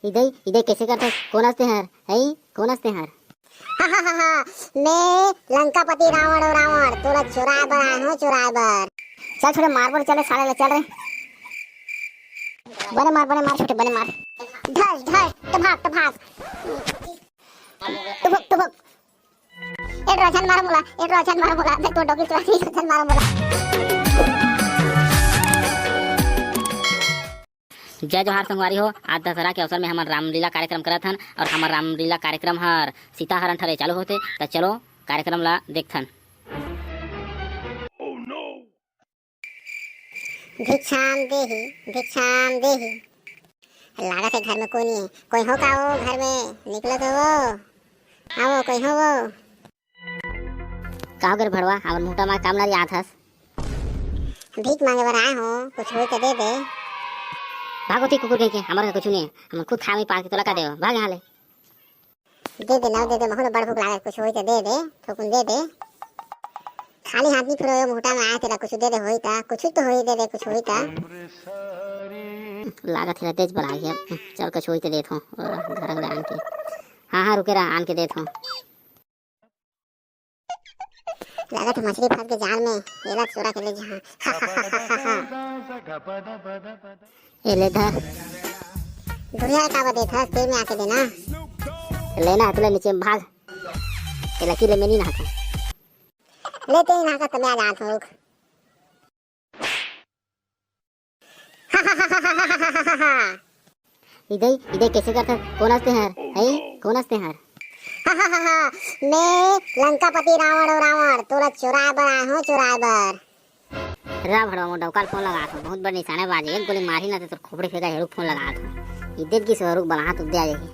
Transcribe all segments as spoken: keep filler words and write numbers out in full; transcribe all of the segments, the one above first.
इदे, इदे कैसे करथस? कोन अस तेहर? हई, कोन अस तेहर? मैं लंकापति रावण ओ रावण, तोला चुराए बर आए हों, चुराए बर। चल छोटे, मार बर चल रे साले ला, चल रे। बने मार, बने मार छोटे, बने मार। ढस, ढस, टभाक, टभाक। टुभक, टुभक। ए ड्रो झन मारो मोला, ए ड्रो झन मारो मोला, देख तो डोकी चुरा के ड्रो झन मारो मोला। जय जोहार संगवारी हो, आज दशहरा के अवसर में हमन रामलीला कार्यक्रम करत हन और हमर रामलीला कार्यक्रम हर सीता हरण ठरे चालू होथे, त चलो कार्यक्रम ला देखथन। भिक्षाम देही, भिक्षाम देही। लागत हे घर में कोई नहीं है। कोई हो का वो घर में? निकलो तो वो। आओ, कोई हो वो? का हो गे रे भड़वा, हमर मुहटा मा काम ला आत हस? भीख मांगे बर आए हों, कुछ होई त दे दे। भागो ती कुकुर कहीं के, हमर कुछ नहीं है। हमन खुद खाए में पार के तोला का देव, भाग यहाँ ले। दे दे, नव दे दे, महू ल बड़ भूख लागत, कुछ होई त दे दे, थोकुन दे दे। खाली हाथ नहीं फिरो, यो मुहटा में आए, तेला कुछ दे दे, होई त, कुछ तो होई, दे दे, कुछ होई त। लागत हे तेज बला गया, चल कुछ होई त देत हों, घर ले आन के। हाँ, हाँ, रुके रहा, आन के देत हों। लागत हे मछली फंस के जाल में, एला चोरा के ले जा। ए ले धर। दुनिया का बदे था, तेल में आके देना। लेना है तुला नीचे में भाग। ए लकी ले मैं नहीं नहाता। ले तेल नहा का तब मैं आ जात हूँ। इदे, इदे कैसे करथस? कोन अस तेहर? हई? कोन अस तेहर? मैं लंकापति रावण ओ रावण, तोला चुराए बर आए हों, चुराए बर। रा भड़वा, मोर डौका ल फोन लगात हों, बहुत बड़ निशानेबाज, एक गोली मारही ना त तोर खोपड़ी फेंका, हेड़ू फोन लगात हों। इदे की स्वरूप बलात उद्या जाही।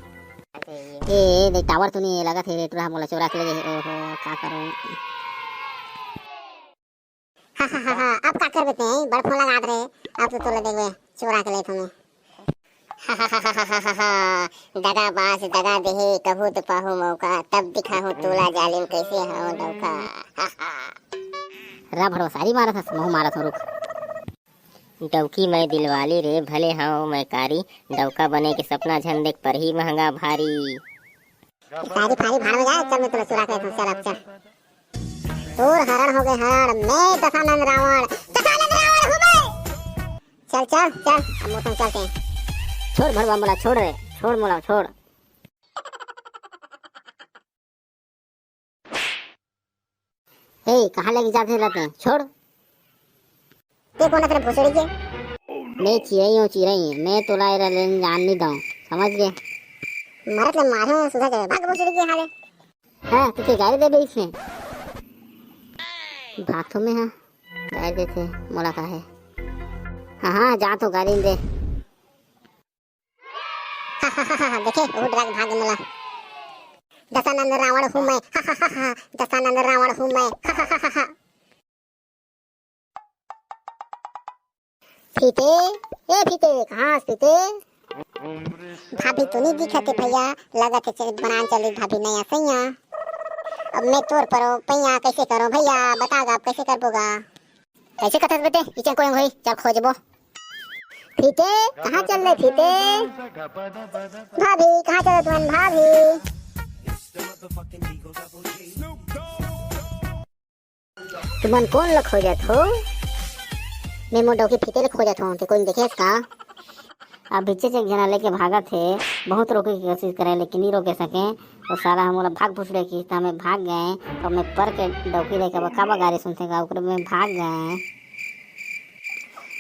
ए, ए, देख टावर तो नहीं है, लगत हे रे, टुरा मोला चोरा के ले जाही। ओहो, का करूं? अब का करबे तें? बड़ फोन लगात रहे, अब तो तोला देखबे, चोरा के लेथों मैं। दगा बाज दगा देहे, कभू तो पाहू मौका, तब दिखाहूं तोला जालिम कैसे हूं डौका। रा भड़वा सारी मारत हस, महू मारत हों, रुक। डौकी मैं दिलवाली रे, भले हूं मैं कारी, डौका बने के सपना झन देख परही महंगा भारी। सारी फारी भाड़ में जाए, चल मैं तोला चुरा के लेथों, चल अब चल। तोर हरण हो गे हरण, मैं दशानंद रावण, दशानंद रावण हूँ मैं। चल, चल, चल, अब मोर संग चलते हैं। छोड़ भड़वा मोला, छोड़ रे, छोड़ मोला, छोड़। ए, कहाँ लेके जात हे ला तें? छोड़। तें कोन अस रे भोसड़ी के? मैं चिरई हूँ, चिरई। मैं तोला एला लेन जान नहीं दऊँ, समझ गे? मरत ले मारे सुधा जाए, भाग भोसड़ी के हाले। हाँ, तो तें गाड़ी दे बेच में। भाग तो मैं, हाँ। गाड़ी देथे, मोला का है? हाँ, हाँ, जा तो गाड़ी दे। देखे, उठ रहा भाग मोला। दशानंद रावण हूँ मैं। दशानंद रावण हूँ मैं। फीते, ए फीते, कहाँ हस फीते? भाभी तो नहीं दिखत हे भैया, लगत हे चल बनान चली भाभी नया सैया। अब मैं तोर परो पैया कैसे करो भैया, बता गा, अब कैसे करबो गा? कैसे कथस बेटे, इचन कोई होई, चल खोजबो। फीते, कहाँ चल रहे फीते? भाभी, कहाँ चल रहे तुमन भाभी? तुमन कोन ल खोजत हो? मैं मोर डौकी फीते ल खोजत हों, ते कोई देखे हस का? अब बिच्चे एक जना लेके भागत हे, बहुत रोके के कोशिश करे लेकिन नहीं रोके सके। वो साला हम ओला भाग भुसड़े की, त मैं भाग गए और मैं पर के डौकी लेके अब काबा गाड़ी सुनते का, ओकरे में भाग गए।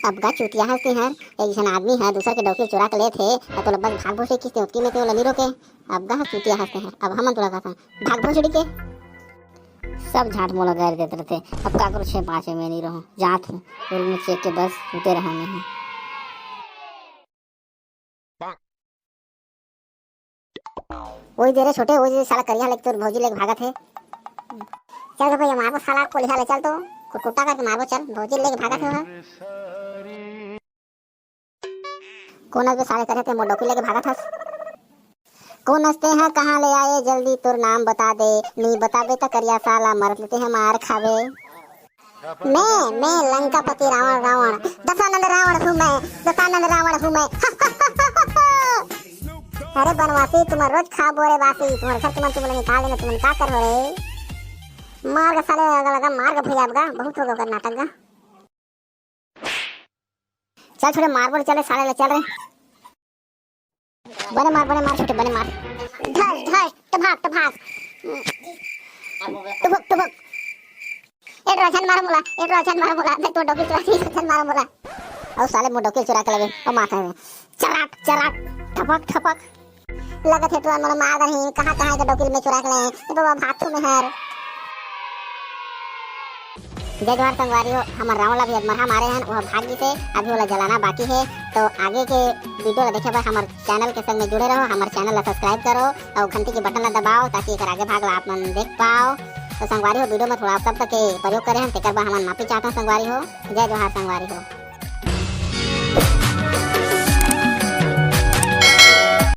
अब गा चुतिया हस तेहर, एक झन आदमी है दूसर के डौकी चुरा के लेत हे, और तोला बस भाग भुसड़े की, ते उतकी में ते ओला नहीं रोके। अब गा चुतिया हस तेहर, अब हमन तोला कहथन, भाग भुसड़ी के। सब झाट मोला गारी देत रथे। अब काकरो छे पाँच में नहीं रहूं, जात हूं। रोल में चेक के बस उते रहा मैं हूं। ओई दे रे छोटे, ओई दे साला करिया लेके तोर भौजी लेके भागत हे। चल रे भैया, मारबो साला कोलिहा ले, चल तो। कुटकुटा करके मारबो, चल। भौजी लेके भागत हे ओहा। कोन अस बे साले करे ते मोर डौकी लेके भागत हस? कोन अस तेहा कहाँ ले आए जल्दी तोर नाम बता दे, नी बताबे त करिया साला मरत ले तेहा मार खाबे। मैं, मैं लंकापति रावण, रावण, दशानंद रावण हूँ मैं, दशानंद रावण हूँ मैं। अरे बनवासी, तुम्हार रोज खाबो रे बासी, तुम्हार घर तुमन, तुमन निकाल देना, तुमन का कर हो रे? मार के साले, लगा, लगा, मार के भुजाब गा, बहुत हो गया नाटक गा। चल छोटे, मार बोल, चले साले ले, चल रे। बने मार, बने मार छोटे, बने मार। धस, धस, टभाक, टभाक। टुभक, टुभक। ए रोशन मारो मोला, ए रोशन मारो मोला, मैं तो डोकी चुरा के रोशन मारो मोला। ओ साले, मोर डोकी चुरा के लगे, ओ माथा में। चराट, चराट, ठपक, ठपक। लगत हे टुरा मोला मार दही, कहाँ, कहाँ के डोकी मैं चुरा के ले, ए बाबा, भाथू में हर। जय जोहार संगवारी हो, हमर रावण ला भी अदमरहा मारे हन, वह भाग गिसे, अभी ओला जलाना बाकी है। तो आगे के वीडियो ला देखे बर हमर चैनल के संग में जुड़े रहो, हमर चैनल ला सब्सक्राइब करो और घंटी के बटन ला दबाओ, ताकि एकर आगे भाग ला आप मन देख पाओ। तो संगवारी हो, वीडियो में थोड़ा शब्द के प्रयोग करे हन, तेकर बर हमन माफी चाहत हन संगवारी हो। जय जोहार संगवारी हो।